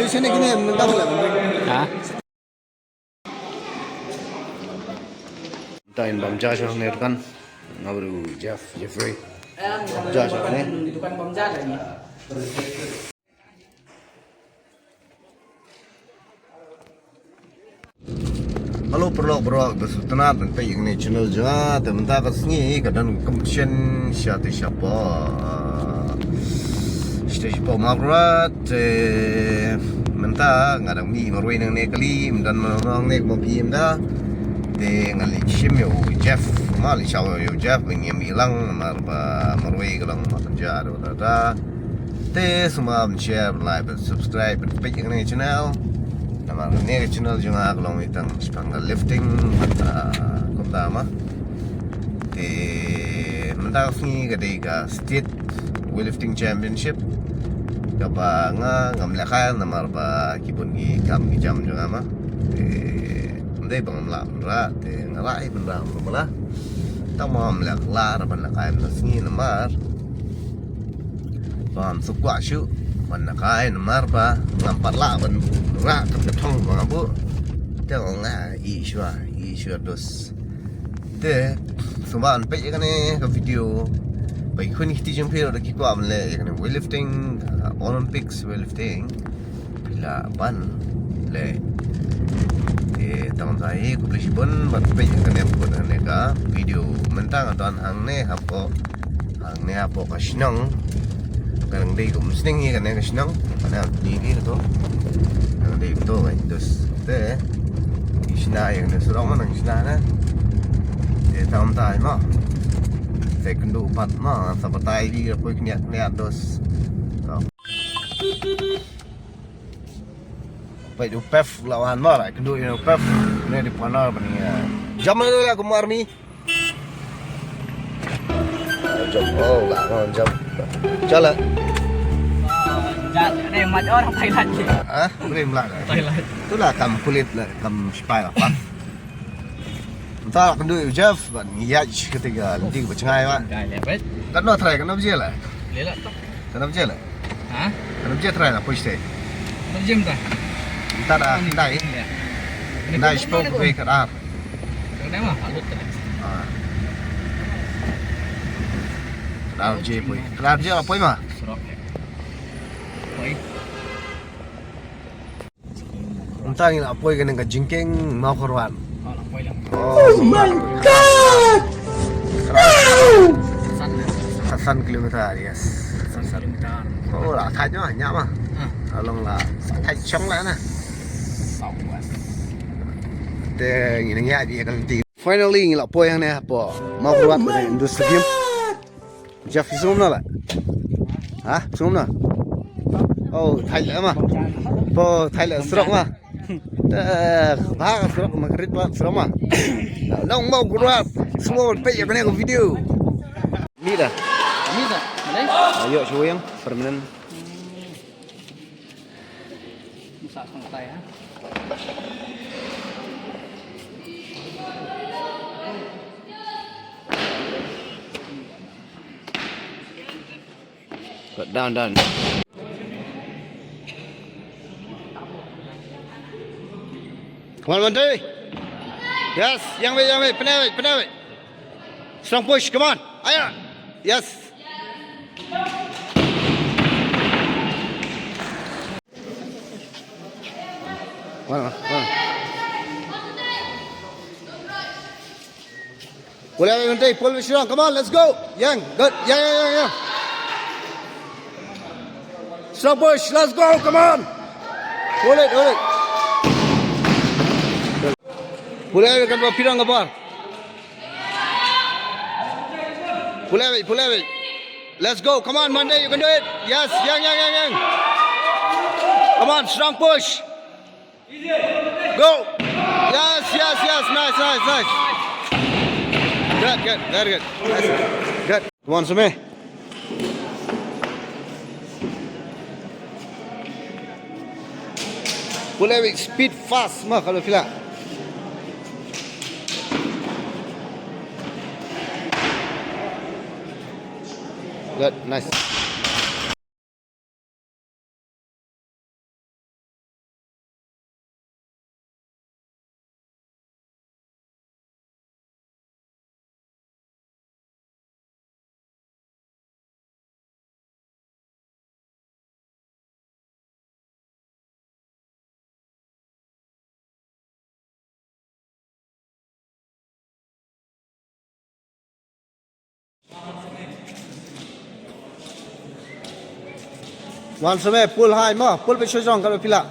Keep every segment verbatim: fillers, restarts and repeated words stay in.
Sini kini mentak lah. Ha? Tain bam ja sha ne kan. Ngabru Jeff, Jeffrey. Ja sha ne. Hello paralok paralok, da sngewtynnat ban peit ïa kane channel jong nga. Te mynta ka sngi ka don competition sha te sha po, sha te sha po Mawkyrwat. Te mynta nga dang mih marwei nangne kali, ym don mano nangne kumba phi ïohi mynta. Te nga leit shim ïa u Jeff, ma leit shim ïa u Jeff ba ngim ïalang namar ba marwei ka long ma kynja da da da. Te sngewbha ban share, ban like, ban subscribe, ban peit ïa kane ka channel. Namar kane ka channel jong nga ka long ïa tang shaphang ka lifting, ah, kumta ma. Te mynta ka sngi ka dei ka State Weightlifting Championship. Kaba nga ngam lehkai namar ba ki bun ki kam ki jam jong nga ma. Te ym dei ba ngam lah ban rah, te nga rah hi ban rah mala mala. Tang ma ngam leh, lah ban lehkai mynta ka sngi namar ba ngam sngewkwah shuh ban lehkai namar ba ngam pat lah ban rah kat ka thong ba nga buh. Te nga ïeh shuwa, ïeh shuwa dos. Te sngewbha ban peit ïa kane ka video. Ba ïa kine ki kti jong phi ruh da ki kwah ban leh ïa kane weightlifting, uh, Olympics weightlifting, phi lah ban leh. Te tang sa hi, khublei shibun ban peit ïa kane, kane ka video. Mynta nga don hangne hapoh, hangne hapoh ka shnong. Ka dang dei kum sning hi kane ka shnong. Kane ka dei kato. Ka dang dei kato ka dos. Te ki shna ïa kane surok ma, nang shna na. Te tam tai ma. Te kynduh pat ma, sa batai di ka poi kniat kniat dos. To. Peit u Pep la wan ma, la kynduh ïa u Pep. Ne di partner ba ni. Jam la la kum army. Jump, oh, lah, oh, jump. Jala. Jat, ada yang mat orang Thailand je. Ah, boleh melak. Thailand. Itulah kam kulit lah, kam sipai lah, pas. Entah lah kendu Jeff, ban ngiyaj ketiga, nanti ke bacngai, Mak. Gai lebat. Kan no try, kan no bejela. Lela tu. Kan no bejela. Ha? Kan no bejela try lah, push deh. Kan no bejela dah. Entah dah, entah, eh. Entah, sepuluh ke kat ar. Kena mah, alut kena. Ah. Kena je poi. Kena je lah poi mah. Serok ya. Poi. Entah ngi lah poi kena ka jingkieng Mawkyrwat. Oh, lah poi lah. Oh my God! San lah. San kilometer, yes. San kilometer. Oh, lah thait mah, nyap mah. Ah. Along lah thait chong lah na. Southwest. Te ngi nang ïa di kan ti. Finally ngi la poi hangne hapoh Mawkyrwat, oh my God, Indoor Stadium. Jeff, phi sngewbha la? Ha? Sngewbha? Oh, thait la ma. Oh, thait la surok ma. Eh, ba surok ma, krit ba surok ma. Nong Mawkyrwat, semua peit ïa kane ka video. Ni dah. Ni dah. Mana? Ayo, cuba yang permanent. Masak tengah tai, ha? Got down, down. Come on, Monty. Yes, yang wei, yang wei, pynai wei, pynai wei. Strong push, come on. Ayo. Yes. One, one, one. Pull away, Monty. Pull strong. Come on, let's go. Yang, good. Yang, yang, yang, yang. Strong push. Let's go. Come on. Hold it, hold it. Pull away, kan ba pirang ka bar. Pull away, pull away. Let's go. Come on, Monday, you can do it. Yes, yang, yang, yang, yang. Come on, strong push. Go. Yes, yes, yes. Nice, nice, nice. Good, good. Very good. Nice. Good. Come on, Sumi. Boleh speed fast mah kalau phi lah. Good, nice. Wan Same, pull high mo, pull beit sha jrong katba phi lah.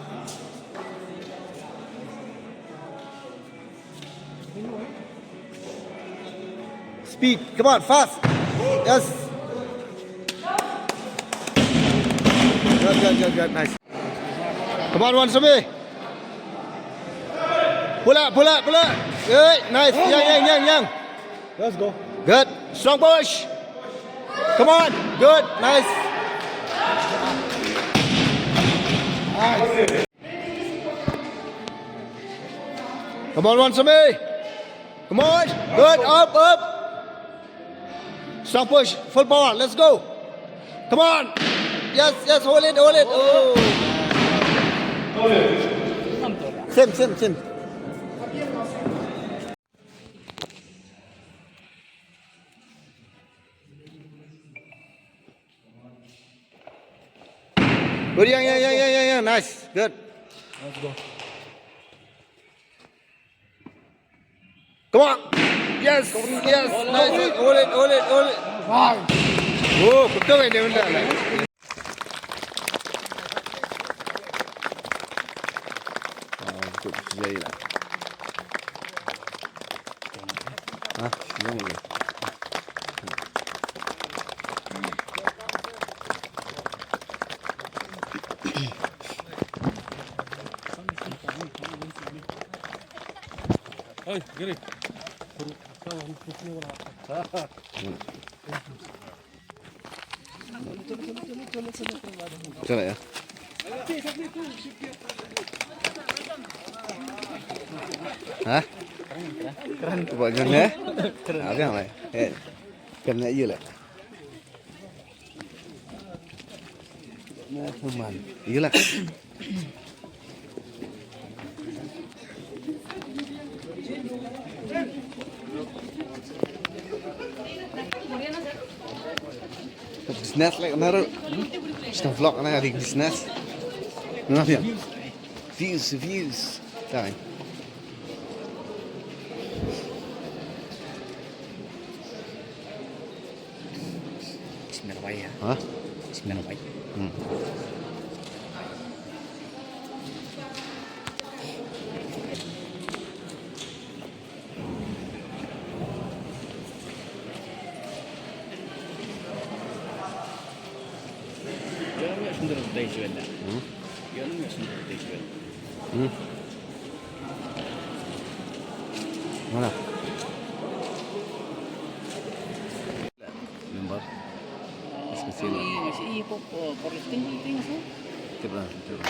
Speed, come on, fast. Yes. Good, good, good, good, nice. Come on, Wan Same. Pull up, pull up, pull up. Hey, nice. Yang, yang, yang, yang. Let's go. Good. Strong push. Come on. Good. Nice. Nice. Come on, Wan Same. Come on. Good. Up, up. Strong push. Full power. Let's go. Come on. Yes, yes. Hold it, hold it. Oh. Same, same, same. Good, yang, yang, yang, yang, yang, yang. Nice. Good. Let's go. Come on. Yes, yes. Nice. Hold it, hold it, hold it. Nice. Oh, betul kan dia benda lah. Ah, betul jai lah. Ha, yang ni. Oi, Giri. Chalo ya. Ha? Keren, keren. Buat macam ni, eh? Keren. Ah, biar lah. Eh, kena iya lah. Nah, teman. Iya lah. Business like another. Just a vlog and I think business. Nothing. Views, views. Time. Bismillah. Ha? Bismillah. Hmm. Yo no me asundo de Venezuela. Hmm? Yo no me asundo de Venezuela. Hmm. Mana? Member. Masih kecil. Ini masih, ih, por, por, por los tinggi, tinggi, sih. Coba, coba.